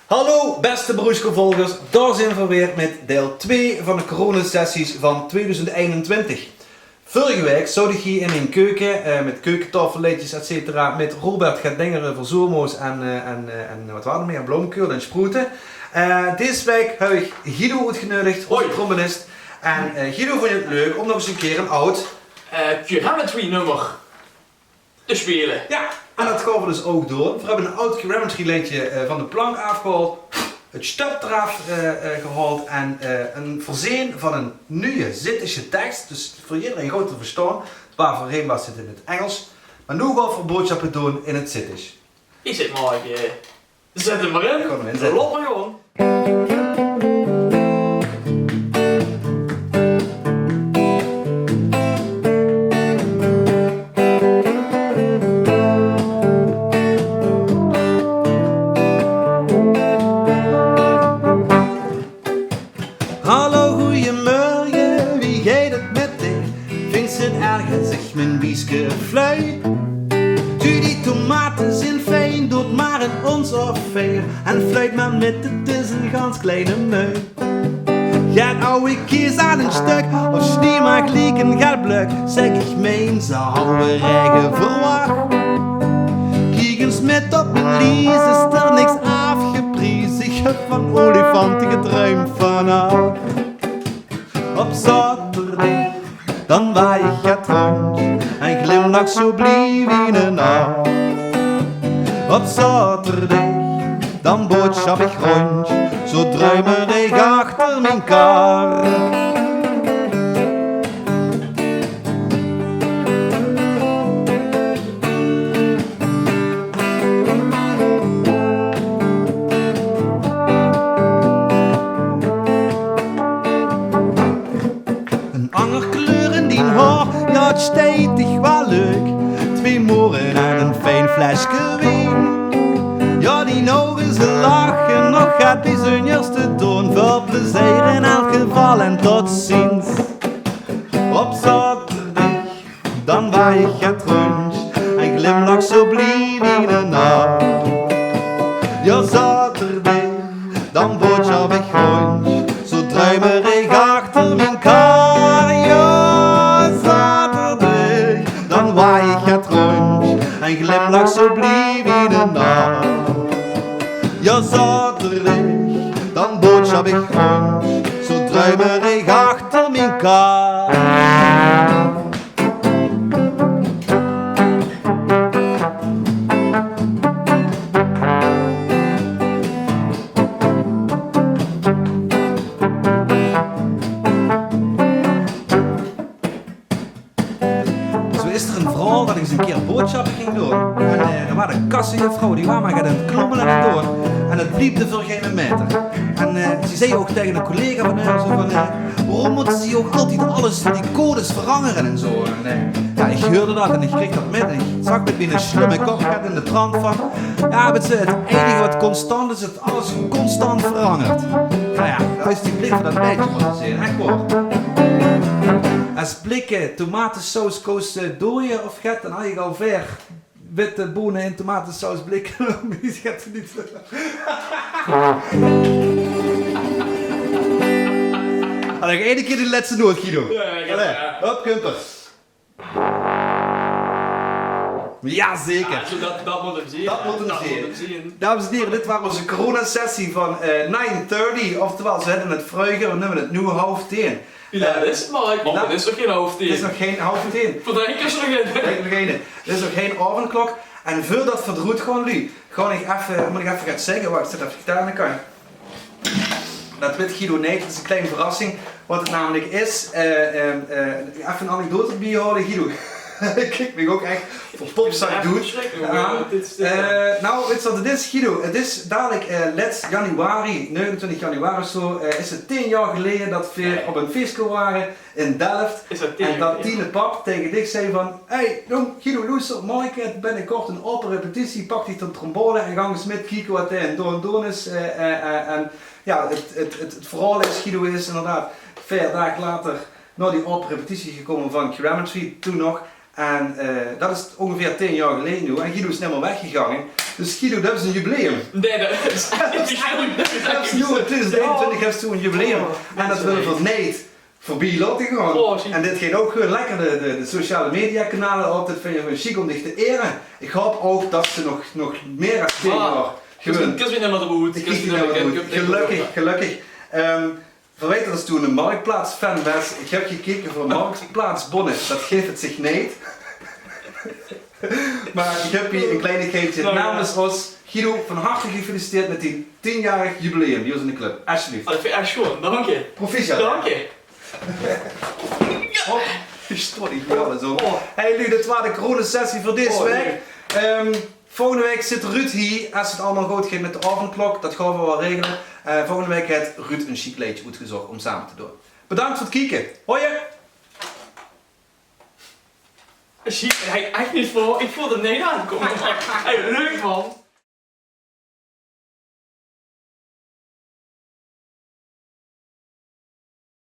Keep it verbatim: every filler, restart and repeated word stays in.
Hallo beste Broesko-volgers, dao zeen v'r weer mit deil twee van de coronasessies van tweeduizend einentwintig. Vörrige waek zoot ich hie in mien keuke, eh, mit keuketafelleedjes, et cetera, mit Robert get dinger euver zoeëmoos en, eh, en, eh, en wat waor d'r mee? Bloomkuul en sproete. Eh, dees waek höb ich Guido oetgeneudig, ózze trombonist. En, eh, Guido vónj 't leuk óm nog ins ein kier ein aud, eh, Geometry nummer te speule. Jao, en dat gaon v'r dus ouch doon. V'r höbbe ein aud Geometry leedje, eh, van de plank aafgehaold, 't sjtöp d'raaf, eh, eh, gehaold en, eh, ein verzeen van ein nuje Zittesje teks. Dus veur ederein good te verstaon. 't Waor veurheen waor 't in 't Engels. Mer noe gaon v'r boodsjappe doon in 't Zittesj. Ich zèk mer, eh, zèt 'm mer in. Gaon v'r inzètte. Laot mer gaon. Hallo, goeiemorge, wie geit 't mit dich? Vinjs 't erg es ich mien wieske fluit? Doe, die tomate zeen fijn, doot mer in óns afijn en fluit mer mit, 't is ein gans kleine meid. Get aw kies aan ein stök of snie mer gliek ein get blök, zèk ich, mien, ze hawwe raege verwach. Kiek ins mit op mien lies, is d'r niks aafgepries? Ich höb van olifante gedruimp vannach. Op zaoterdig, dan waaj ich get róndj en glimlach zoe blie wie eine nar. Op zaoterdig, dan boodsjap ich róndj, zoe druimerig achter mien kar. Ein anger kleur in dien haor, jao, 't steit dich waal leuk. Twee more en ein fijn fleske wien. Jao, dien ouge, ze lache, nog get bezunjers te doon. Väöl plezeer in elk geval en tot ziens. Op zaoterdig, dan waaj ich get róndj en glimlach zoe blie wie eine nar. Jao, zaoterdig, dan boodsjap ich róndj, zoe druimerig achter mien kar. Jao, zaoterdig, dan waaj ich get róndj en glimlach zoe blie wie eine nar. Jao, zaoterdig, dan boodsjap ich róndj, zoe druimerig achter mien kar. Zoe is d'r ein verhaol dat ich ins ein kier boodsjappe ging doon. En, eh, d'r waor ein kassejuffrouw, die waor mer get aan 't klómmele aan 't doon. En 't liep veur geine maeter. En, eh, zie zag ouch taenge eine collega van häör zoe van, eh: "Waorom mótte ze ouch altied alles, die codes verangere en zoe?" En, eh, jao, ich heurde dat en ich kreeg dat mit. En ich zag mit miene slumme kop get in de trant van: "Jao, wits se, 't einige wat constant is, 't alles constant verangert." Noe jao, dao is die blik van dat maedje van te zeen, ech waor. Es blikke tomatesaus kóste dooie of get, dan haj ich al veer witte bone in tomatesaus blikke. Allee, nog eine kier die lètste noot, Guido. Jao, jao, jao. Allee, hop, kump 'r. Jao, zeker. Jao, zoe, dat, dat mót 'm zeen, hè. Dat mót 'm zeen. Dames en hiere, dit waor ózze coronasessie van, eh, nine thirty. Oftewel, ze höbbe 't vreuger, veer numme 't noe haof tieën. Jao, eh, dat is 't, Mark. Mer 't is nog gein haof tieën. 't Is nog gein haof tieën. Verdrink ins nog effe. Verdrink nog eine. 't Is nog gein aovendklok. En veurdat veer d'roet gaon, luuj, gaon ich effe, mót ich effe get zègke. Wach, ich zèt effe de gitaar aan de kantj. Dat wit Guido neet, dat is ein klein verrassing. Wat 't namelik is, eh, eh, eh, effe ein anekdote d'rbie haole, Guido. Ich kiek mich ouch ech veur popzak doed aan. Eh, noe, wits se wat 't is, Guido? 't Is dalik, eh, lèts januari, negenentwintig januari of zoe, eh, is 't tieën jaor geleje dat veer op ein fieske wore in Delft. En dat diene pap taenge dich zag van: "Hey, jóng, Guido, loester, morge binnekort ein ope repetitie, pak dich de trombone en gank ins mit kieke wat dao aan 't doon is." Eh, eh, eh, en jao, 't, 't, 't, 't verhaol is, Guido is inderdaad veer daag later nao die ope repetitie gekómme van Geometry, toen nog. En, eh, dat is óngeveer tieën jaor geleje noe. En Guido is nimmer weggegange. Dus Guido, det is ein jubileum. Nae, det is eigelik... Det is noe, in twieëdoezend twintig höbs doe ein jubileum. En det wille v'r neet veurbie laote gaon. En dit geit ouch gewoon lekker de, de, de sociale mediakanale op. Det vinje v'r sjiek óm dich te ere. Ich haop ouch det se nog, nog mier es tieën jaor gewoon... Gelökkig, gelökkig. Ehm, V'r weite det doe eine Marktplaats-fan bès. Ich höb gekeke veur Marktplaatsbónne. Det guf 't zich neet. Mer ich höb hie ein kleinigheidje namens ós. Guido, van harte gefeliciteerd mit dien tienjarig jubileum bie ós in de club. Esjeblief. Oh, det vinj ich ech sjoean. Dank dich. Proficiat. Dank dich. Hop, ich stóng hie alles óm. Hey Luc, det waas de coronasessie veur dees waek. Volgende waek zit Ruud hie, es 't allemaol good geit mit de aovendklok. Det gaon v'r waal regele. Volgende waek haet Ruud ein sjiek leedje oetgezoch óm same te doon. Bedank veur 't kieke. Hoi! Zie, ich haw ech neet verwacht. Ich voelde 't neet aankómme. Hey, leuk man.